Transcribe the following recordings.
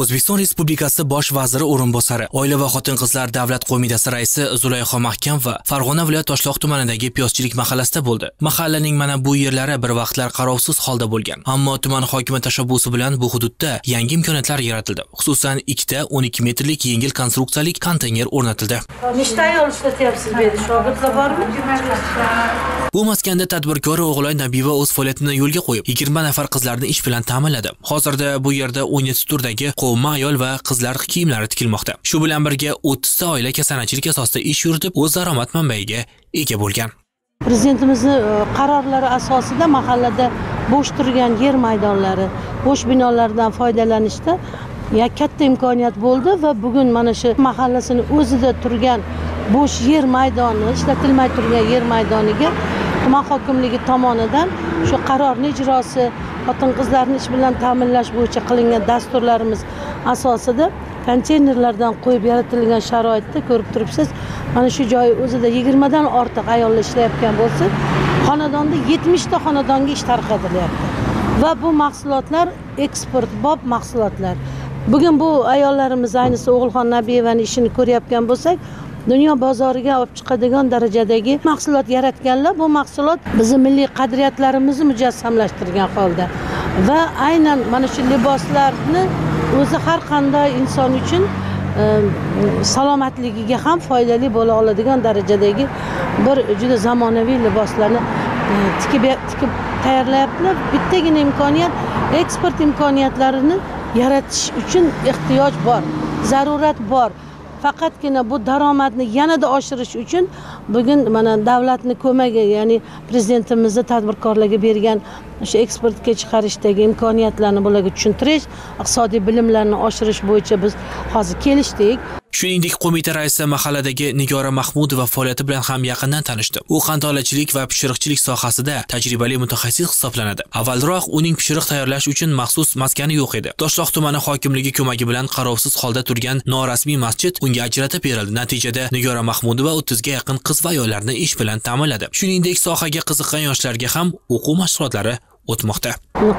O'zbekiston Respublikasi Bosh vaziri o'rinbosari, Oila va xotin-qizlar davlat qo'mitasi raisi Zulayho Mahkamova Farg'ona viloyat Toshloq tumanidagi Piyozchilik mahallasida bo'ldi. Mahallaning mana bu yerlari bir vaqtlar qarovsiz holda bo'lgan. Ammo tuman hokimi tashabbusi bilan bu hududda yangi imkoniyatlar yaratildi. Xususan, ikkita 12 metrlik yengil konstruksiyali konteyner o'rnatildi. Nechta ayol ishlatyapsiz bu yerda? Shogirdlar bormi? Bu maskanda tadbirkor O'g'loy Nabiyeva o'z faoliyatini yo'lga qo'yib, 20 nafar qizlarni ish bilan ta'minladi. Hozirda bu yerda 17 turdagi qovma ayol va qizlar kiyimlari tikilmoqda. Shu bilan birga 30 ta oila kasanachilik asosida ish yuritib, o'z daromad manbaiga ega bo'lgan. Prezidentimizning qarorlari asosida mahallada bo'sh turgan yer maydonlari, bo'sh binolardan foydalanishda katta imkoniyat bo'ldi va bugun mana shu mahallasini o'zida turgan bo'sh yer maydoni, ishlatilmay turgan yer maydoniga tuman hokimligi tomonidan shu qarorning ijrosi, xotin-qizlarni ish bilan ta'minlash bo'yicha qilingan dasturlarimiz asosida konteynerlardan qo'yib yaratilgan sharoitda ko'rib turibsiz. Mana shu joy o'zida 20 dan ortiq ayollar ishlayotgan bo'lsa, xonadonda 70 ta xonadonga ish tarqatilyapti. Va bu mahsulotlar eksport bob mahsulotlar. Bugun bu ayollarimiz, ayniqsa O'g'ilxon Nabiyevaning ishini ko'rayotgan bo'lsak, dunyo bozoriga olib chiqadigan darajadagi mahsulot yaratganlar. Bu mahsulot bizning milliy qadriyatlarimizni mujassamlashtirgan holda va aynan mana shu liboslarni o'zi har qanday inson uchun salomatligiga ham foydali bo'la oladigan darajadagi bir juda zamonaviy liboslarni tikib tayyorlayaptilar. Bittagina imkoniyat, eksport imkoniyatlarini yaratish uchun ehtiyoj bor, zarurat bor. Faqatgina bu daromadni yanada oshirish uchun bugun mana davlatning ko'magi, ya'ni prezidentimizni tadbirkorlarga bergan o'sha eksportga chiqarishdagi imkoniyatlarni bularga tushuntirish, iqtisodiy bilimlarni oshirish bo'yicha biz hozir kelishdik. Shuningdek, qo'mita raisi mahalladagi Nigora Mahmudova faoliyati bilan ham yaqindan tanishdi. U qandolatchilik va pishiriqchilik sohasida tajribali mutaxassis hisoblanadi. Avvalroq uning pishiriq tayyorlash uchun maxsus maskani yo'q edi. Toshloq tumani hokimligi ko'magi bilan qarovsiz holda turgan norasmiy masjid unga ajratib berildi. Natijada Nigora Mahmudova 30 ga yaqin qiz va ayollarni ish bilan ta'minladi. Shuningdek, sohaga qiziqqan yoshlarga ham o'quv mashg'ulotlari o'tmoqda.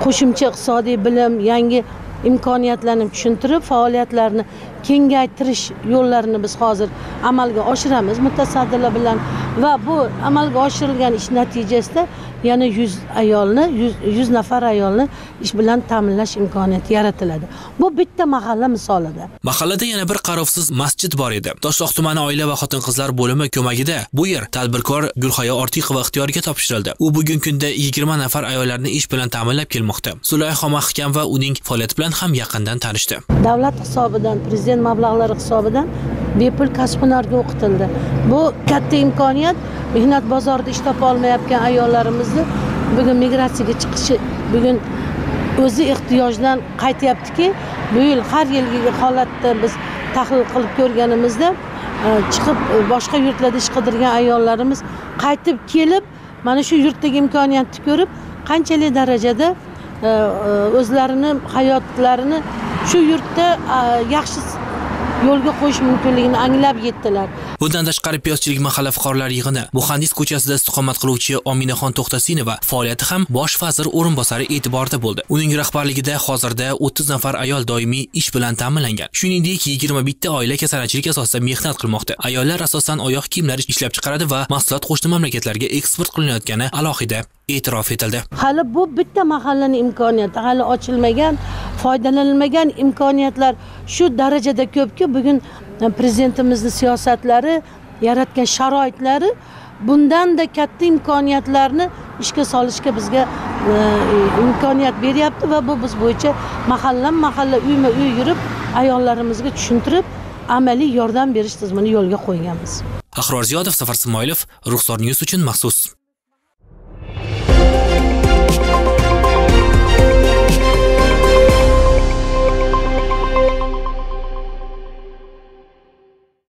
Qo'shimcha iqtisodiy bilim, yangi imkoniyatlarni tushuntirib, faoliyatlarni kengaytirish yo'llarini biz hozir amalga oshiramiz mutasaddilar bilan va bu amalga oshirilgan ish natijasida yana 100 ayolni, 100 nafar ayolni ish bilan ta'minlash imkoniyati yaratiladi. Bu bitta mahalla misolida. Mahallada yana bir qarovsiz masjid bor edi. Toshloq tumani oila va xotin-qizlar bo'limi ko'magida bu yer tadbirkor Gulhayo Ortiqova ixtiyoriga topshirildi. U bugungi kunda 20 nafar ayollarni ish bilan ta'minlab kelmoqda. Zulayho Mahkamova uning faoliyati bilan ham yaqindan tanishdi. Davlat hisobidan, prezident mablag'lari hisobidan bepul kasb-hunarga o'qitildi. Bu katta imkoniyat. Mehnat bozorida ish topa olmayotgan ayollarimizni bugun migratsiyaga chiqishi bugun o'zi ehtiyojdan qaytyaptiki, bu yil har yilgi holatda biz tahlil qilib ko'rganimizda chiqib boshqa yurtlarda ish qidirgan ayollarimiz qaytib kelib mana shu yurtdagi imkoniyatni ko'rib qanchalik darajada o'zlarini hayotlarini shu yurtda yaxshi yo'lga qo'yish mumkinligini anglab yetdilar. Bundan tashqari Piyozchilik mahalla fuqarolar yig'ini Muhandis ko'chasida istiqomat qiluvchi Ominaxon To'xtasinova faoliyati ham bosh vazir o'rinbosari e'tiborida bo'ldi. Uning rahbarligida hozirda 30 nafar ayol doimiy ish bilan ta'minlangan. Shuningdek, 21 ta oila kasanachilik asosida mehnat qilmoqda. Ayollar asosan oyoq kiyimlar ishlab chiqaradi va mahsulot qo'shni mamlakatlarga eksport qilinayotgani alohida e'tirof etildi. Hali bu bitta mahallaning imkoniyati, hali ochilmagan, foydalanilmagan imkoniyatlar shu darajada ko'pki, bugun prezidentimizning siyosatlari, yaratgan sharoitlari bundan-da katta imkoniyatlarni ishga solishga bizga imkoniyat beryapti va bu biz bo'yicha mahallama-mahalla, uyma-uy yurib ayollarimizga tushuntirib, amaliy yordam berish tizimini yo'lga qo'yganmiz. Ahror Ziyodov, Safar Ismoilov, Ruxsor News uchun maxsus.